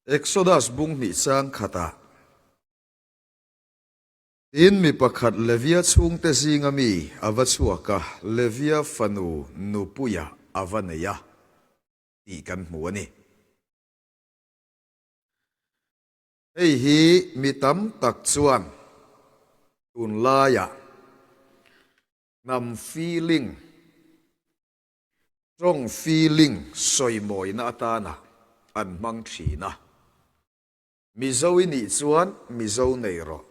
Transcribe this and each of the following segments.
Exodus bung hnih chang khatah, Tin, mi pakhat Levia chhungte zinga mi a va chhuak a, Levia fanu nupuia a va nei a, tih kan hmu a ni. Hei hi mi tam tak chuan tunlaiah hnam feeling, tawng feeling sawimawina atana an hmang thin a. Mizo i nih chuan Mizo nei rawh.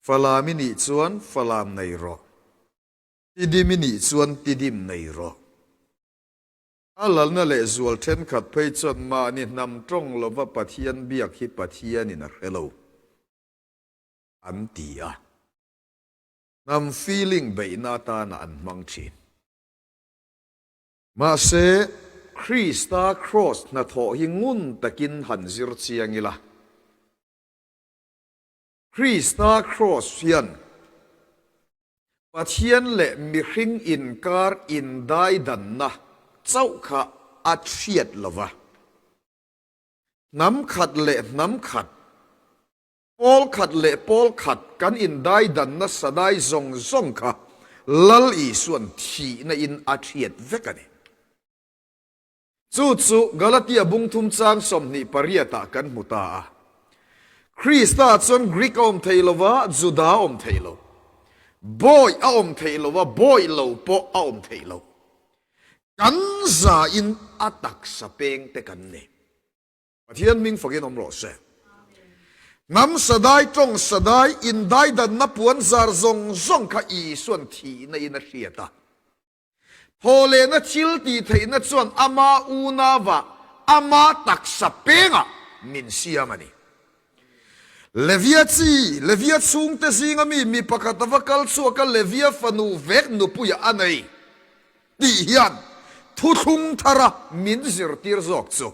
Falam i nih chuan Falam nei rawh. Tidim i nih chuan Tidim nei rawh. A lalna leh zual thenkhat phei chuan mahni hnam tawng lova Pathian biak hi Pathianin a hre lo an ti a. Hnam feeling beihna atana an hmang thin. Mahse, Krista kraws hnathawh hi ngun takin han zir chiang ila. Krista kraws hian Pathian leh mihring inkar indaidanna chauh kha a hriat lo va. Hnam khat leh hnam khat, pawl khat leh pawl khat kan indaidanna sadai zawng zawng kha Lal Isuan thihna in a hriat vek a ni. Chu chu Galatia bung thum chang 28 ah kan hmu ta a. Krista chuan Greek a awm thei lo va, Juda a awm thei lo. Bawi a awm thei lo va, bawi lo pawh a awm thei lo. Kan zain a taksa peng te kan ni. Pathian hming fakin awm rawh se. Hnam sadai, tawng sadai, indaidanna puan zar zawng zawng kha Isuan thihna in a hriat a. Thawhlehna thil tih theihna chuan ama unauah, ama taksa pengah min siam a ni. Levia chi, Levia chhungte zinga mi mi pakhat a va kal chhuak a, Levia fanu vek nupuiah a nei tih hian thuthlung thara min zirtir zawk chu.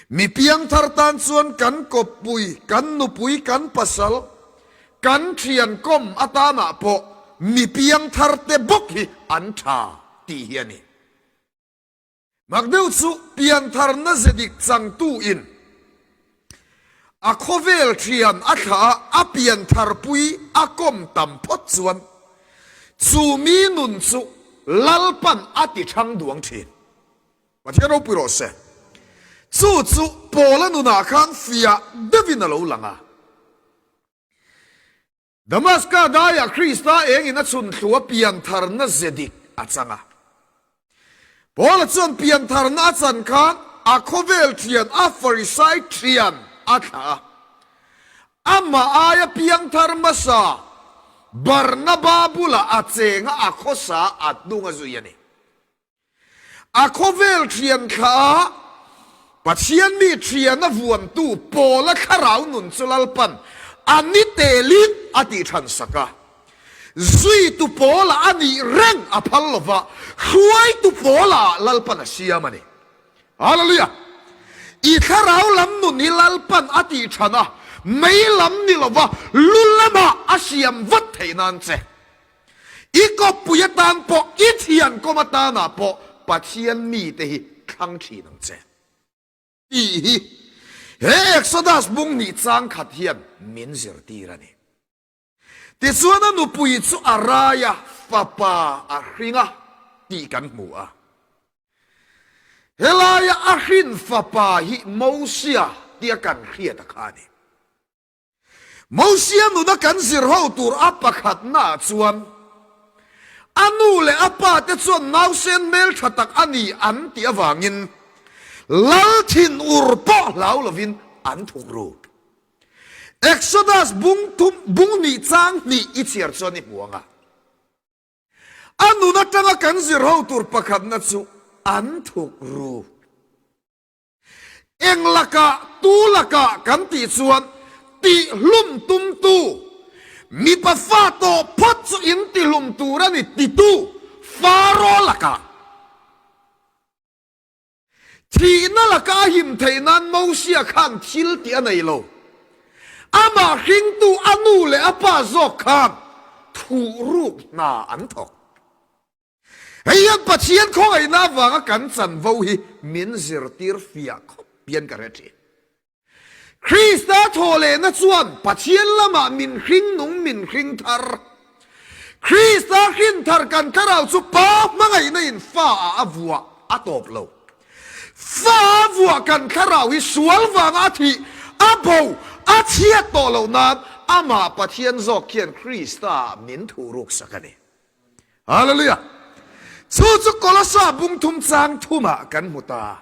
Mi piangthar tan chuan kan kawppui, kan nupui, kan pasal, kan thian kawm atanah pawh mi piangthar te bawk hi an tha tih hi a ni. Mak deuh chu piantharna ze dik changtu in a khawvel thian a thlah a, a piantharpui a kawm tam phawt chuan chu mi nun chu Lalpan a ti thang duang thin. Pathian ropui rawh se. Chu chu Paula nunah khan fiah deuhin a lo lang a. Damaska daiah Krista engin a chhun thlu a piantharna ze dik a chang a. Paula chuan piantharna a chan khan a khawvel thian, a Farisai thian a thlah a. Amah aia piangthar hmasa Barnaba bulah a cheng a, a khawsa a hnung a zui a ni. A khawvel thian thla a Pathian mi thian a vuantu Paula thlarau nun chu Lalpan a ni telin a tih than sak a. Zuitu Paula a nih reng a phal lova, hruaitu Paula ah Lalpan a siam a ni. Hallelujah! I thlarau lam nun hi Lalpan a tih than a, mei lam ni lova lu lamah a siam vat theih nan che. I kawppui atan pawh, i thian kawm atanah pawh Pathian mite hi thlang thin ang che. Tih hi he Exodus bung hnih chang khat hian min zirtir a ni. Tichuan a nupui chu a rai a, fapa a hring a tih kan hmu a. Helaia a hrin fapa hi Mosia tia kan hriat a kha a ni. Mosia nuna kan zir ho tur a pakhatnaah chuan a nu leh a pa te chuan nausen hmeltha tak a ni an tih avangin lal thinur pawh hlau lovin an thuk ru. Exodus bung thum bung hnih chang hnih i chhiar chuan i hmu ang a. A nun atanga kan zir ho tur pakhatna chu an thuk ru. Eng lakah, tu lakah kan tih chuan tihlum tumtu, mipa fa tawh phawt chu in tihlum tur a ni titu Faro lakah. Thihna laka a him theih nan Mosia khan thil tih a nei lo. Amah hringtu a nu leh a pa zawk khan thuhruk hna an thawk. Hei hian Pathian khawngaihna avanga kan chanvo hi min zirtir fiah khawp hian ka hre thin. Krista thawhlehna chuan Pathian lamah min hring nung min hring thar. Krista hrin thar kan thlarau chu Pa hmangaihna in fa ah a vuah a tawp lo. Fa a vuah kan thlarau hi sual vanga a thih, a bo, a chhiat tawh loh nan amah Pathian zawk khian Krista ah min thuhruk sak a ni. Hallelujah! Chu chu Kolosa bung thum chang thumah kan hmu ta.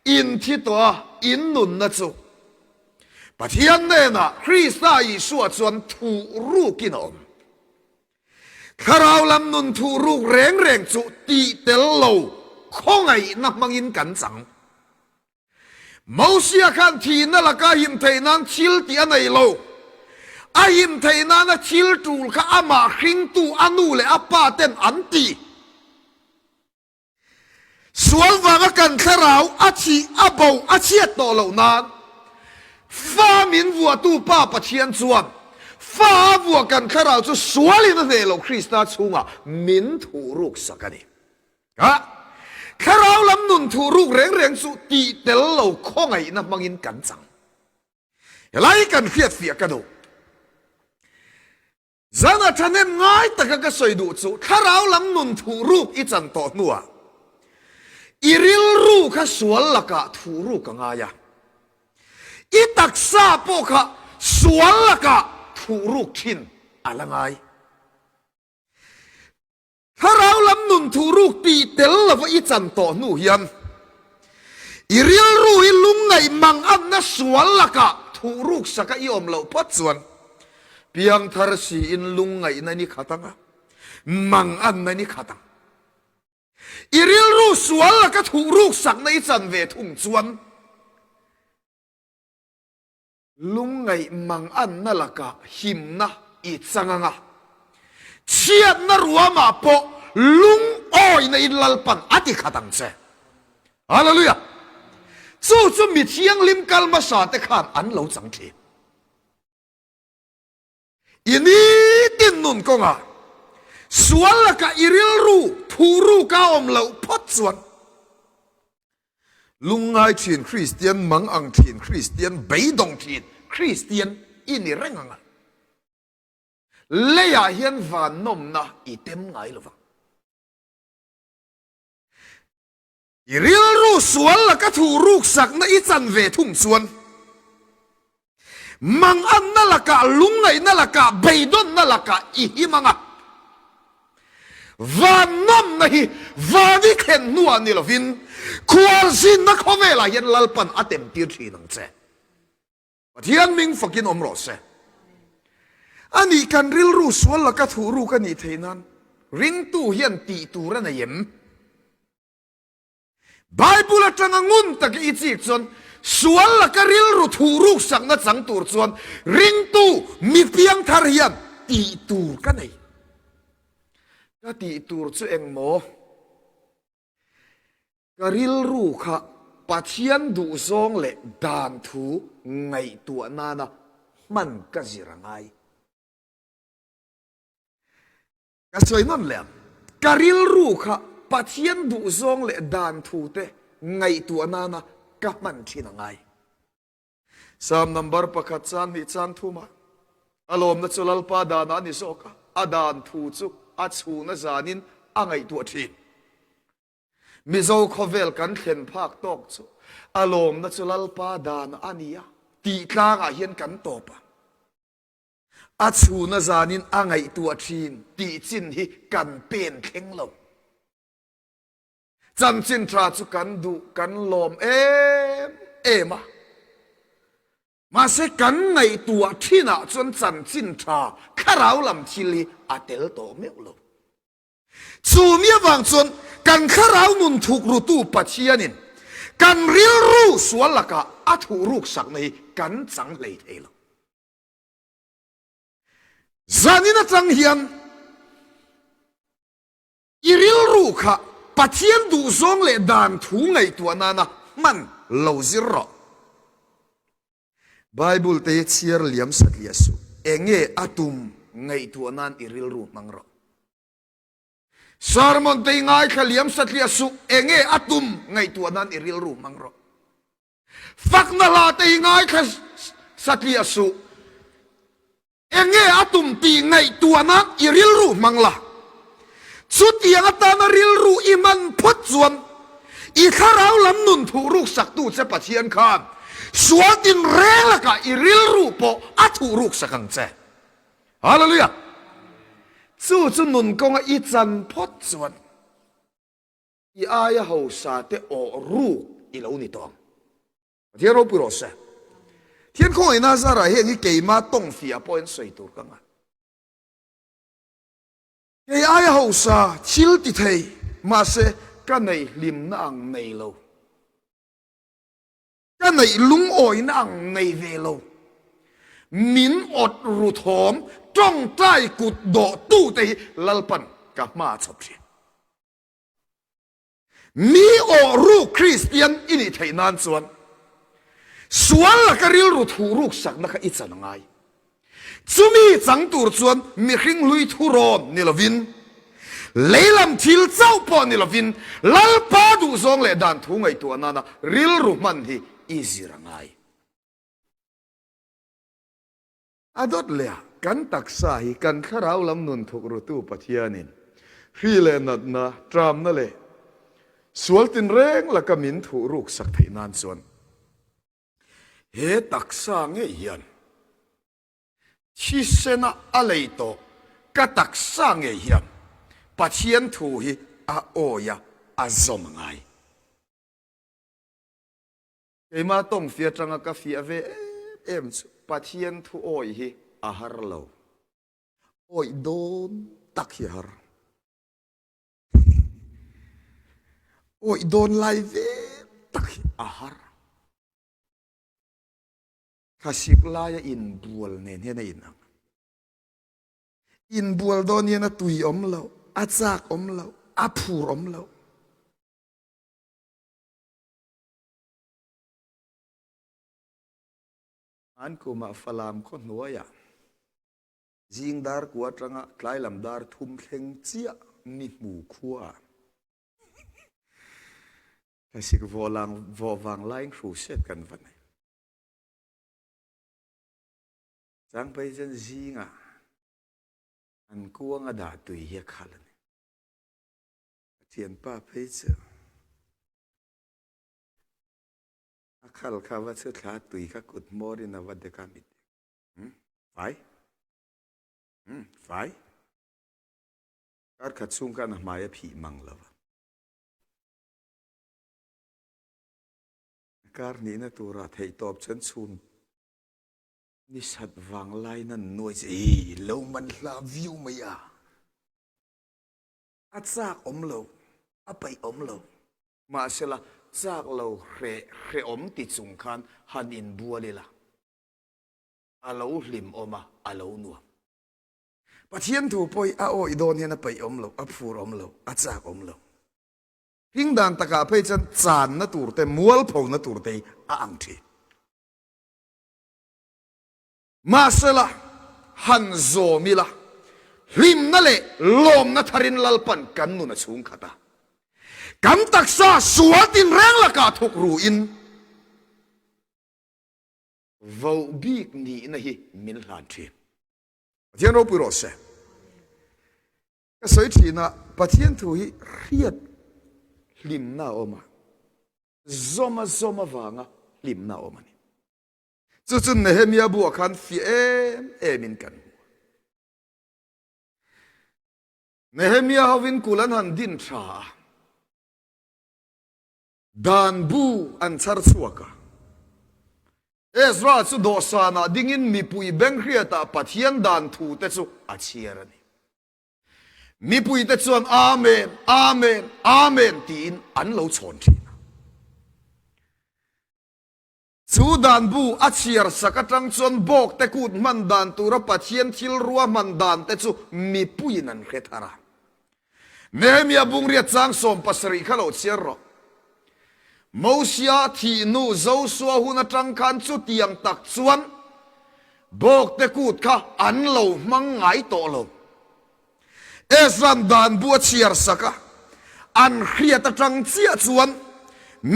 In thi tawh a, in nunna chu Pathian hnenah Krista Isua chuan thuh rukin a awm. Thlarau lam nun thuh ruk reng reng chu tih tel lo khawngaihna hmangin kan chang. Mosia khan thihna laka him theih nan thil tih a nei lo. A him theih nana thil tul kha amah hringtu a nu leh a pa ten an ti. Sual vanga kan thlarau a thih a bo a chhiat tawh loh nan fa min vuahtu Pa Pathian chuan fa a vuah kan thlarau chu sualin a hneh loh Krista chhungah min thuhruk sak a ni. A thlarau lam nun thuh ruk reng reng chu tih tel lo khawngaihna hmangin kan chang. Helai kan hriat fiah ka duh. Zana thahnem ngai taka ka sawi duh chu thlarau lam nun thuh ruk i chan tawh hnuah i rilru kha sual lakah thuh ruk a ngai a. I taksa pawh kha sual lakah thuh ruk thin a la ngai. Thlarau lam nun thuhruk tih tel lova i chan tawh hnu hian i rilru hi lungngaih mang anna sual lakah thuhruk saka i awm loh phawt chuan piangthar siin lungngaihna ni khat ang a, mang anna ni khat ang. I rilru sual laka thuhruk sakna i chan ve thung chuan Lungngaih mang anna lakah himna i chang ang a, chhiatna ruamah pawh lungawina in Lalpan a ti khat ang che. Hallelujah! Chu chu mi thianghlim kal hmasa te khan an lo chang thin. I nitin nun kawngah sual lakah i rilru thuhruk a awm loh phawt chuan lungngai thin Kristian, mang ang thin Kristian, beidawng thin Kristian i ni reng ang a. Leiah hian van nawmna i tem ngai lo vang. I rilru sual laka thu ruksakna i chan ve thung chuan manganna lakah, lungngaihna lakah, beidawnna lakah i him ang a. Van nawmna hi van i thlen hnuah ni lovin khualzinna khawvelah hian Lalpan a temtir thin ang che. Pathian ming fakin awm rawh se. Ani kan rilru sual laka thuhruk a nih theih nan ringtu hian tih tur a nei em? Bible atanga ngun taka i chik chuan sual laka rilru thuhruk sakna chang tur chuan ringtu mi piangthar hian tih tur ka nei. Ka tih tur chu eng maw? Ka rilru kha Pathian duhzawng leh dan thu ngaihtuah nana hman ka zir a ngai. Ka sawi nawn leh ang. Ka rilru kha Pathian duhzawng leh dan thute ngaihtuah nana ka hman thin a ngai. Psalm number pakhat chan hnih chan thumah, A lawmna chu Lalpa danah a ni zawk a, a dan thu chu a chhuna zanin a ngaihtuah thin. Mizo khawvel kan thlen phak tawk chu a lawmna chu Lalpa danah a ni a tih tlangah hian kan tawp ang. A chhuna zanin a ngaihtuah thin tih chin hi kan pen thleng lo. Chanchin tha chu kan duh, kan lawm em em a. Mahse kan ngaihtuah thinah chuan chanchin tha thlarau lam thil hi a tel tawh meuh lo. Chu mi avang chuan kan thlarau nun thuk rutu Pathianin kan rilru sual lakah a thuhruk sakna hi kan chang hlei thei lo. Zanin atang hian i rilru kha Pathian duhzawng leh dan thu ngaihtuah nana hman lo zir rawh. Bible te hi chhiar liam satliah suh. Enge a tum ngaihtuah nan i rilru hmang rawh. Sermon te hi ngaithla liam satliah suh. Enge a tum ngaihtuah nan i rilru hmang rawh. Fakna hla te hi ngaithla Satliah suh. Enge a tum tih ngaihtuah nan i rilru hmang la. Chutiang atana rilru i hman phawt chuan i thlarau lam nun thuh ruk saktu che Pathian khan sual tinreng lakah i rilru pawh a thuh ruk sak ang che. Hallelujah! Chu chu nun kawnga i chan phawt chuan i aia hausa te awh ruk i lo ni tawh ang. Pathian ropui rawh se. Thian khawngaihna zarah heng hi keima tawng fiah pawhin sawi tur ka ngah. Kei aia hausa thil ti thei mahse ka neih hlimna ang nei lo. Ka neih lungawina ang nei ve lo. Min awt ru thawm tawngtai kut dawh tute hi Lalpan ka hma a chhawp thin. Mi awh ruk Kristian i nih theih nan chuan sual laka rilru thuh ruk sakna kha i chan a ngai. Chumi chang tur chuan mihring hlui thurawn ni lovin, leilam thil chauh pawh ni lovin Lalpa duhzawng leh dan thu ngaihtuah nana rilru hman hi i zir a ngai. A dawt leh a, kan taksa hi kan thlarau lam nun thuk rutu Pathianin hri leh natna, tramna leh sual tinreng laka min thuh ruk sak theih nan chuan he taksa ngei hian thisena a lei tawh ka taksa ngei hian Pathian thu hi a awi a, a zawm a ngai. Keimah tawng fiah atanga ka fiah ve em em chu Pathian thu awih hi a har lo. Awih dawn tak hi a har. Awih dawn lai ve tak hi a har. Thlasik laia inbual nen hian a inang. Inbual dawn hian a tui awm lo, a chak awm lo, a phur awm lo. An kumah Falam khaw hnuaiah zing dar kua atanga tlai lam dar thum thleng chiah ni hmu khuaah thlasik vawh vawh vang laiin hruset kan va nei. Changphei chuan zingah an kuanga dah tui hi a khal a ni. A thianpa phei chu a khal kha va chu thla tui kha kut hmawr in a va dek a mit hmm fai hmm fai kar khat chhung khan a hmai a phih mang lo va kar hnihna turah theih tawp chuan chhun ni sat vang lai nan nuai che i lo man hla viu mai a A chak awm lo, a paih awm lo. Mahsela, chak lo hreh hrehawm ti chung khan han inbual ila, a lo hlim awm a, a lo nuam. Pathian thu pawh hi a awih dawn hian a paih awm lo, a phur awm lo, a chak awm lo. Hring dan takah phei chuan channa tur te, mualphona tur te hi a ang thin. Mahsela, han zawm ila, hlimna leh lawmna tharin Lalpan kan nun a chhung khat a. Kan taksa sual tinreng lakah thuk ruin voh bik nihna hi min hlan thin. Pathian ropui rawh se. Ka sawi thin a, Pathian thu hi hriat hlimna a awm a, zawma zawm avanga hlimna a awm a ni. Chu chu Nehemia buah khan fiah em emin kan hmu a. Nehemia hovin kul an han din tha a, dan bu an chhar chhuak a. Ezra chu dawhsanah dingin mipui benghriatah Pathian dan thu te chu a chhiar a ni. Mipuite chuan Amen, Amen, Amen tiin an lo chhawn thin a. Chu dan bu a chhiar sak atang chuan bawkte kut hman dan tura Pathian thil ruahman dan te chu mipuiin an hre thar a. Nehemia bungriat chang 70 kha lo chhiar rawh. Mosia thih hnu Josua hun atang khan chutiang tak chuan bawkte kut kha an lo hmang ngai tawh lo. Ezra'n dan bu a chhiar sak a, an hriat atang chiah chuan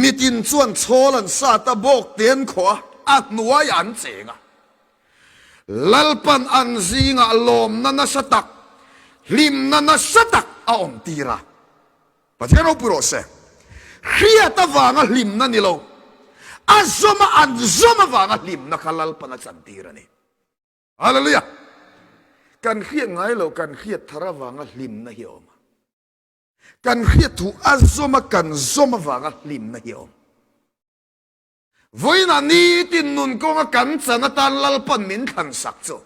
mitin chuan chhawl an sat a, bawk te an khawh a, a hnuaiah an cheng a. Lalpan an zingah lawmna nasa tak, hlimna nasa tak a awmtir a. Pathian ropui rawh se. Hriat avanga hlimna ni lo, a zawma an zawm avanga hlimna kha Lalpan a chantir a ni. Hallelujah! Kan hriat ngai lo, kan hriat thar avanga hlimna hi a awm a. Kan hriat thu a zawma kan zawm avanga hlimna hi a awm. Vawiinah nitin nun kawnga kan chan atan Lalpan min thlan sak chu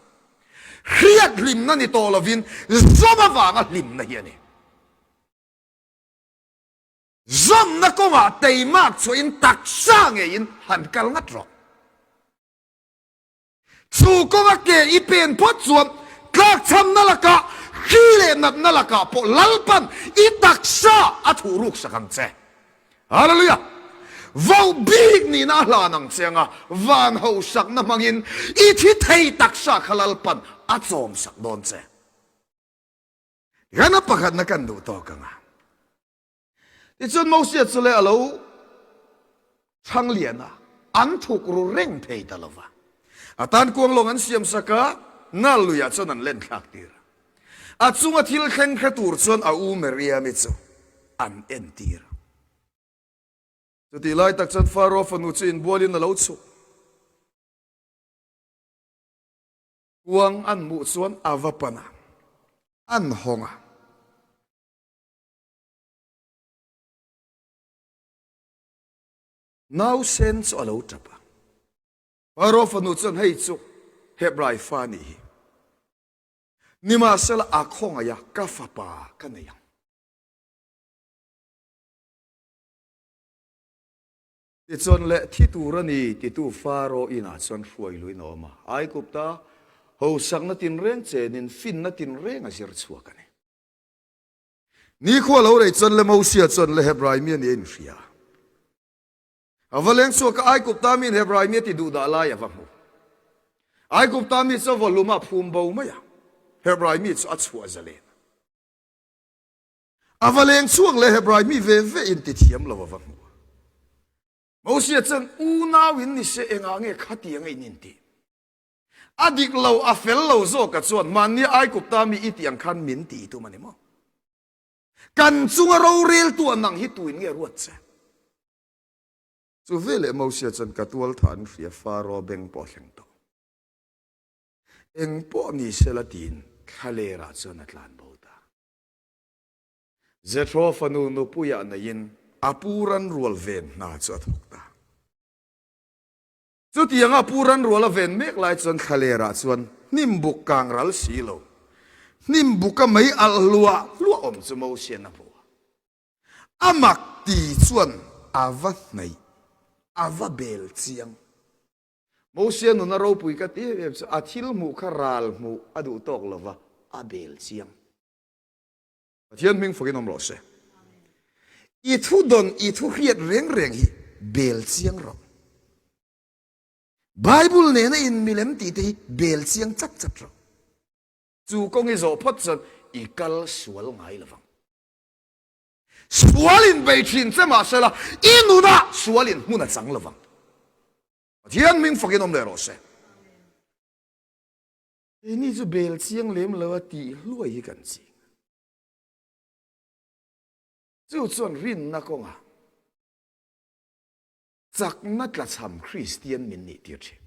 hriat hlimna ni tawh lovin zawm avanga hlimna hi a ni. Zawmna kawngah teimak chhuahin taksa ngeiin han kal ngat rawh. Chu kawnga ke i pen phawt chuan tlakchhamna lakah, hri leh natna lakah pawh Lalpan i taksa a thuh ruk sak ang che. Hallelujah! Voh bik nihna a hlan ang che anga van hosakna hmangin i thi thei taksa kha Lalpan a chawm sak dawn che. Hian a pakhatna kan duh tawk ang a. Tichuan Mosia chu le a lo chhang lian a, an thuk ru reng thei ta lo va. A tan kuang lawng an siam sak a, nal luiah chuan an len thlak tir a. A chunga thil thleng hre tur chuan a u Miriami chu an entir a. Chutih lai tak chuan Faro fanu chu inbualin a lo chhuk. Kuang an hmuh chuan a va pan a, an hawng a. Nausen chu a lo tap a. Pharaoh fanu chuan hei chu Hebrai fa nih hi. Nimahsela a khawngaih a, ka fapa ka nei ang. Tichuan le thi tur a ni titu Pharaoh inah chuan hruai luin a awm a. Aigupta hosakna tinreng chenin finna tinreng a zir chhuak a ni. Nikhua lo rei chuan le Mosia chuan le Hebrai mi a ni a inhria. A va leng chhuak a, Aigupta miin Hebrai mi a ti duh dah lai a va hmu. Aigupta mi chu a vawhlum a, a phum bo mai a, Hebrai mi chu a chhuah zalen a. A va leng chhuak le Hebrai mi ve ve in ti thiam lo a va hmu. Mosia chuan unau in ni se engah nge khatiang a in intih? A dik lo, a fel lo zawka chuan mahni Aigupta mi i tih ang khan min tih i tum a ni maw? Kan chunga roreltu a nang hi tuin nge ruat che? Chu veleh Mosia chuan ka tual tha an hria Faro beng pawh a thleng tawh. Eng pawh ni sela tiin thlalerah chuan a tlan bo ta. Jethro fanu nupuiah neiin a pu ranrual ven hna chu a thawk ta. Chutianga Pu Ranruala ven mek lai chuan thlalerah chuan hnim buk kang ral si lo, hnim buka mei alh hluah hluah awm chu Mosian a hmu a. A mak ti chuan a va hnaih, a va bel chiang. Mosia nuna ropui ka ti em em chu a thil hmuh kha ral hmuh a duh tawk lo va, a bel chiang. Pathian hming fakin awm rawh se. I thu dawn, i thu hriat reng reng hi bel chiang rawh. Bible nena in milem tih te hi bel chiang chat chat rawh. Chu kawng i zawh phawt chuan i kal sual ngai lovang. Sual in bei thin che mahsela i nunah sual in hmun a chang lovang. Pathian hming fakin awm leh rawh se. Keini chu bel chiang lem lo a tih hluai hi kan ching a. Chu chuan rinna kawngah chakna tlachham Kristian min nih tir thin.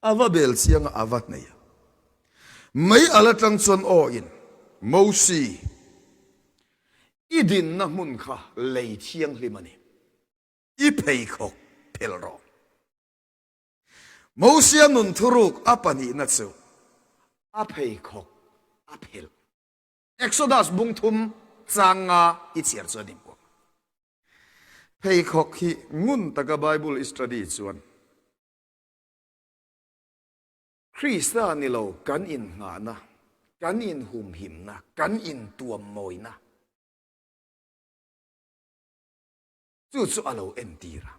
A va bel chiang a, a va hneih a. Mei al atang chuan aw in, Mosi, i dinna hmun kha lei thianghlim a ni. I pheikhawk phelh rawh. Mosia nun thuruk a pahnihna chu a pheikhawk a phelh. Exodus bung thum chang nga i chhiar chuan i hmu ang. Pheikhawk hi ngun taka Bible i study chuan Krista ni lo kan innghahna, kan inhumhimna, kan intuammawina chu chu a lo entir a.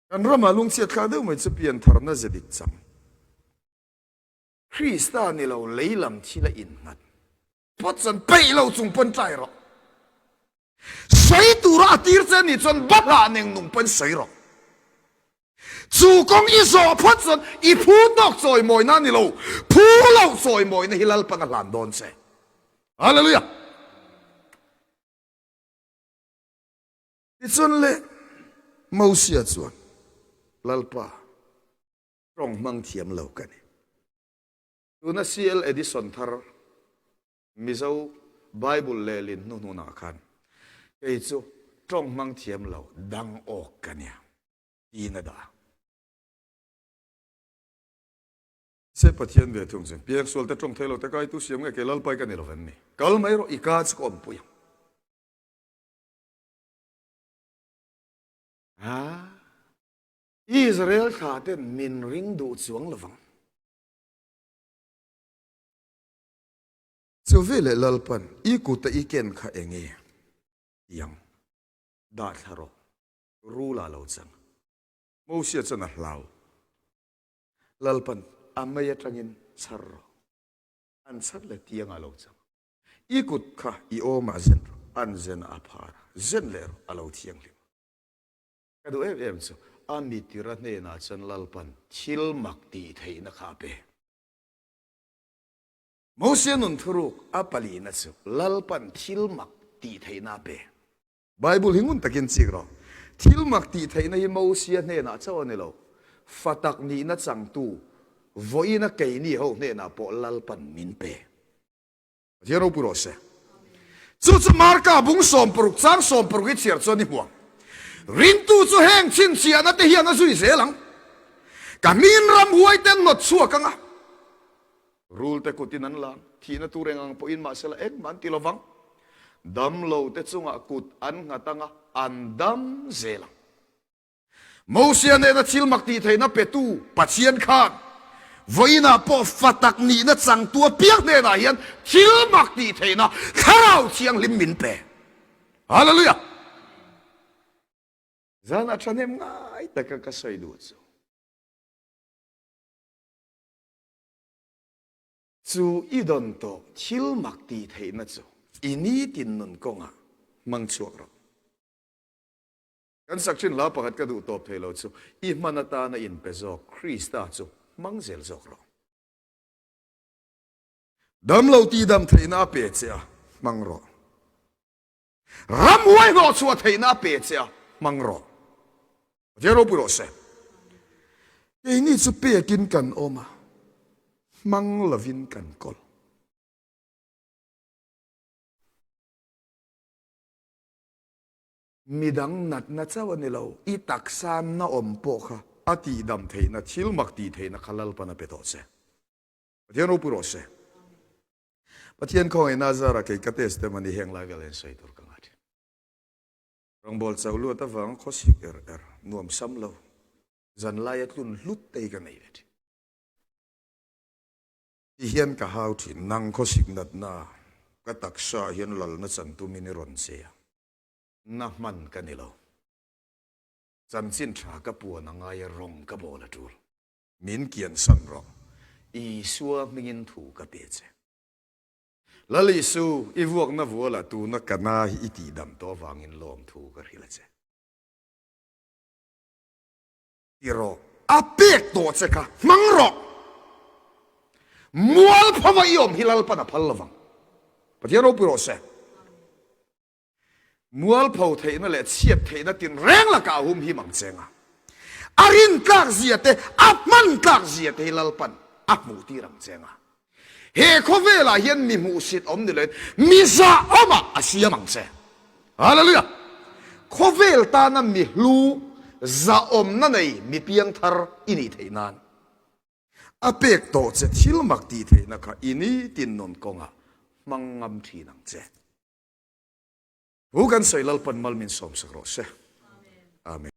Kan ramah lungchhiat thlak deuh mai chu piantharna ze dik chang. Krista ni lo lei lam thil a innghat phawt chuan peih lo chung pawn tlai rawh. Sawi tura a tir che nih chuan bahlah neng nung pawn sawi rawh. Chu kawng i zawh phawt chuan i phu tawk chawimawina a ni lo, phu loh chawimawina hi Lalpan a hlan dawn che. Hallelujah! Tichuan le Mosia chuan, Lalpa, tawng hmang thiam lo ka ni. Tuna CL Edison thar Mizo Bible lehlin hnuhnunah khan kei chu tawng hmang thiam lo dang awk ka nia tiin a dah. Se Pathian ve thung chuan, Piangsual te tawng thei lo te kaitu siam nge kei Lalpai ka ni lo vem ni? Kal mai rawh, i ka chu ka awmpui ang. A, Israel thla ten min ring duh chuang lo vang. Chu veleh Lalpan, I kuta i ken kha eng nge? Tiang, dah thla rawh, rula lo chang. Mosia chuan a hlau. Lalpan, A mei atangin chhar rawh. An chhar leh tiangah lo chang. I kut kha i awmah zen rawh, an zen a phar a, zen leh rawh, a lo thianghlim. Ka duh em em chu, a mitira hnenah chuan Lalpan thil mak tih theihna kha a pe. Mosia nun thuruk a palina chu Lalpan thil mak tih theihna a pe. Bible hi ngun takin chik rawh. Thil mak tih theihna hi Mosia hnenah chauh a ni lo. Fa tak nihna changtu vawiina keini ho hnenah pawh Lalpan min pe. Pathian ropui rawh se. Chu chu Marka bung 60 chang 60 hi chhiar chuan i hmu ang. Ringtu chu heng chhinchhiahna te hian a zui zel ang. Ka hmingin ramhuai te an hnawt chhuak ang a. Rul te kutin an lang, thihna tur eng ang pawhin mahsela engmah an ti lo vang. Damlo te chungah kut an nghat ang a, an dam zel ang. Mosia nena thil mak tih theihna petu Pathian khan vawiinah pawh fa tak nihna changtu apiang hnenah hian thil mak tih theihna Thlarau Thianghlim min pe. Hallelujah! Zanah thahnem ngai taka ka sawi duh chu. Chu i dawn tawh thil mak tih theihna chu i nitin nun kawngah hmang chhuak rawh. Kan sak thin hla pakhat ka duh tawp thei lo chu, I hman atana inpe zawk Krista chu hmang zel zawk rawh. Damlo tihdam theihna a pe che a, hmang rawh. Ramhuai hnawhchhuah theihna a pe che a, hmang rawh. Pathian ropui rawh se. Keini chu pekin kan awm a, hmang lovin kan kawl. Midang natna chauh a ni lo, i taksa na awm pawh kha a tihdam theihna, thil mak tih theihna kha Lalpan a pe tawh che. Pathian ropui rawh se. Pathian khawngaihna a zara kei ka testimony heng lai vel hian sawi tur ka ngah thin. Rawngbawl chauh luat avanga khawsik er er, nuam sam lo, zan laia tlun hlut te hi ka nei ve thin. Ti hian ka hau thin, nang khawsik natna ka taksa hian lalna chan tumin i rawn che a. Na hman ka ni lo. Chanchin tha ka puan a ngai a rawng ka bawl a tul. Min kian san rawh. Isua hmingin thu ka pe che. Lal Isu, i vuakna vualah tuna ka na hi i tihdam tawh avangin lawmthu ka hrilh a che. Ti rawh. A pek tawh che kha hmang rawh. Mualphova i awm hi Lalpan a phal lovang. Pathian ropui rawh se. Mualpho theihna leh chhiat theihna tinreng lakah a humhim ang cheng a. A rintlak zia te, a hmantlak zia te hi Lalpan a hmuhtir ang cheng a. He khawvelah hian mi hmuhsit awm ni loin mi zahawmah a siam ang che. Hallelujah! Khawvel tana mi hlu, zahawmna nei mi piangthar i nih theih nan a pek tawh che thil mak tih theihna kha i nitin nun kawngah hmang ngam thin ang che. Hu kan sawi Lalpan mal min sawmsak rawh se. Amen.